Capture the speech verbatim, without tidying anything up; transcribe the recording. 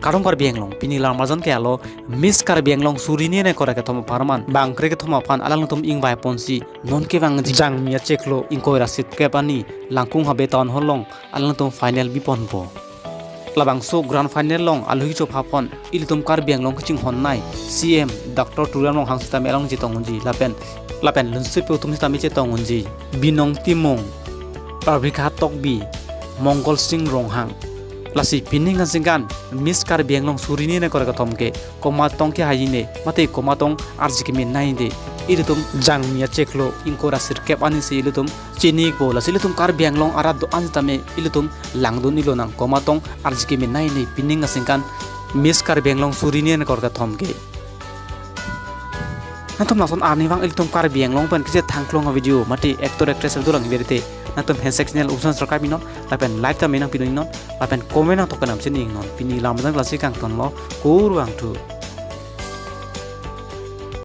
Kardom Karbi Anglong, pini lam arjan ke alo Miss Karbi Anglong suri hini hini kre kethom apharman bangkre kethom aphan alangtum ingvai ponsi non kevang Jangmi achiklo ingkoi ra sirkep arni Langkung Habe Town Hall along alangtum final biponpo. Labangso grand final along alohi chopha aphan ilitum Karbi Anglong kachinghon nei C M Doctor Tuliram Ronghang sitame along chetong unji lapen lapen lunsepo atum sitame chetong unji, Binong Timung, Prabhikha Tokbi, Mongol Sing Ronghang. Lasi pining aningkan Miss Karbi Anglong suri hini hini kre kethom ke komat tong kehai ne mate komat tong arje keme nei de, ilitum Jangmi achiklo ingkoi ra sirkep arni si ilitum chinipo. Lasi ilitum Karbi Anglong arat do-an sitame ilitum langdun-i lonang, komat tong arje keme nei ne pining aningkan Miss Karbi Anglong suri hini hini kre kethom ke. Nangtum lason arnivang ilitum Karbi Anglong pen kechethang klong avideo mate actor actress dolang verite nangtum handshake channel usan subscribe-i non lapen like tame nangpidun-i non lapen comment nangtok kenam chini non. Pini lam arjan lasi kangtonlo, kurvangthu.